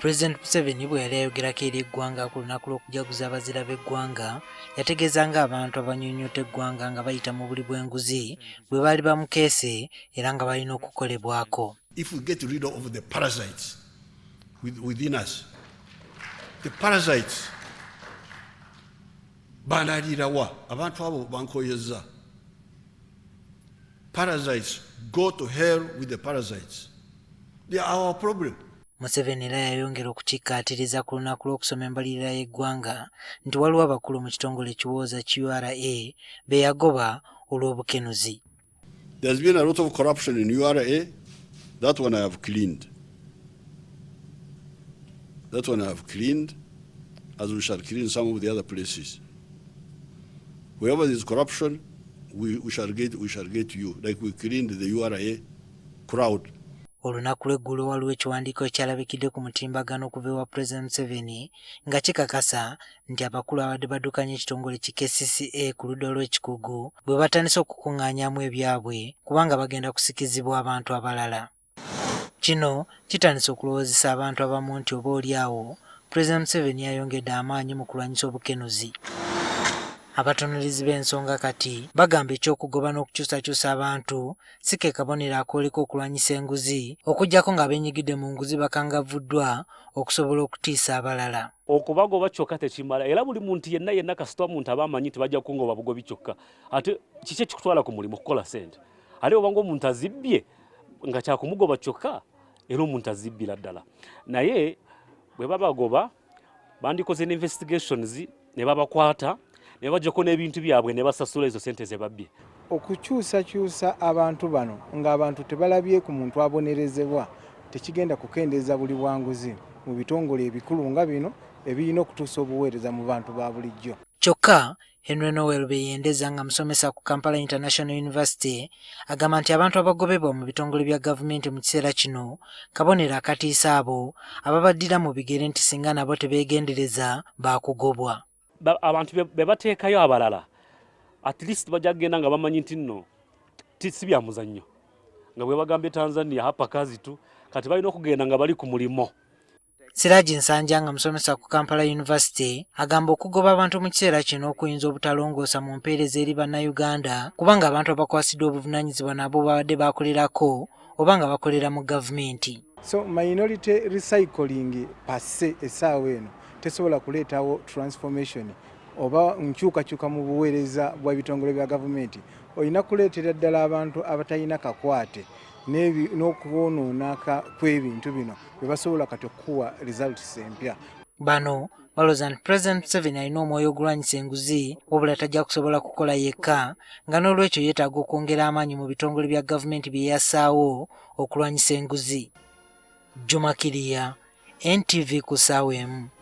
Pulezidenti Museveni bwe yali ayogerako eri eggwanga ku lunaku lw'okujaguza abazira b'eggwanga, yategeeza ng'abantu abanyunyuta eggwanga nga bayita mu buli bw'enguzi bwe baali bamukeese era nga balina okukolebwako. If we get rid of the parasites within us, the parasites banaliirawa abantu abo bankoyeza. Parasites, go to hell with the parasites. They are our problem. Museveni era yayongera okukikkaatiriza ku lunaku lw'okusoma embalirira y'eggwanga nti waliwo abakulu mu kitongole ekiwooza ki URA be yagoba olw'obukenuzi. There's been a lot of corruption in URA. That one I have cleaned. That one I have cleaned, as we shall clean some of the other places. Wherever there is corruption, we shall get you, like we cleaned the URA crowd. Olunaku lw'eggulo waliwo ekiwandiiko ekyalabikidde ku mutimbagano okuva ewa Pulezidenti Museveni nga kikakasa nti abakulu abadde baddukanya ekitongole ki KCCA ku ludda olw'ekikugu bwe batandise okukuŋŋaanyamu ebyabwe kubanga bagenda kusikizibwa abantu abalala. Kino kitandise okulowoozesa abantu abamu nti oba oli awo Pulezidenti Museveni ayongedde amaanyi mu kulwanyisa obukenuzi. Abatunuulizi b'ensonga kati bagamba ekyokugoba n'okukyusakyusa abantu si ke kabonero akooleka okulwanyisa enguzi, okuggyako nga beenyigidde mu nguzi bakangavuddwa okusobola okutiisa abalala. Okubagoba kyokka tekimala, era buli muntu yenna yenna kasita omuntu aba amanyi nti bajja kungoba bugobi kyokka, ate kiki ekikutwala ku mulimu? Okukola sente. Ate obanga omuntu azibbye nga kyakumugoba kyokka, era omuntu azibbira ddala. Naye bwe babagoba, bandikoze investigations ne babakwata ne bajjako n'ebintu byabwe ne basasula ezo sente ze babbye. Okukyusakyusa abantu bano ng'abantu tebalabye ku muntu abonerezebwa tekigenda kukendeeza buli bwanguzi mu bitongole ebikulu nga bino ebirina okutuusa obuweereza mu bantu ba bulijjo. Kyokka Henry Noel Beyendeza, nga musomesa ku Kampala International University, agamba nti abantu abagobebwa mu bitongole bya gavumenti mu kiseera kino kabonero akatiisa abo ababaddira mu bigere nti singa nabo tebeegendereza baakugobwa. Abantu be bateekayo abalala at least bajja kugenda nga bamanyi nti nno si bya muzannyo, nga bwe bagambye Tanzania, "Hapa kazi tu." Kati balina okugenda nga bali ku mulimo. Siraji Nsanja, nga musomesa ku Kampala University, agamba okugoba abantu mu kiseera kino okuyinza obutalongoosa mu mpeereza eri Bannayuganda, kubanga abantu abakwasiddwa obuvunaanyizibwa nabo babadde bakolerako oba nga bakolera mu gavumenti. So minority recycling per se essaawa eno tesobola kuleetawo transformation oba nkyukakyuka mu buweereza bw'ebitongole bya gavumenti. Olina kuleetera ddala abantu abatalina kakwate n'okwonoona kw'ebintu bino bwe basobola kati okukuwa results empya. Bano balowooza nti Pulezidenti Museveni alina omwoyo ogulwanyisa enguzi, wabula tajja kusobola kukola yekka, nga n'olwekyo yeetaaga okwongera amaanyi mu bitongole bya gavumenti bye yassaawo okulwanyisa enguzi. Juma Kiriya, NTV ku ssaawa 1.